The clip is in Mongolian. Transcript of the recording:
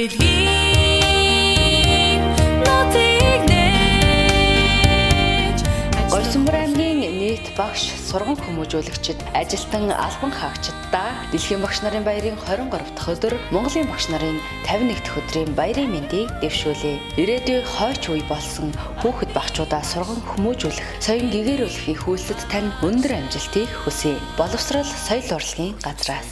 Дэлхийн нутгийг нээж. Гоёсомбор аймгийн нийт багш, сурган хүмүүжүүлэгчид, ажилтан албан хаагчдаа Дэлхийн багш нарын баярын 23 дахь өдөр, Монголын багш нарын 51 дахь өдрийн баярын мэндийг дэвшүүлье. Ирээдүй хойч үе болсон хүүхэд багчуудаа сурган хүмүүжүүлэх, соён гэгээрүүлэх их үйлсэд тань өндөр амжилтыг хүсье. Боловсрол соёл урлагийн газраас.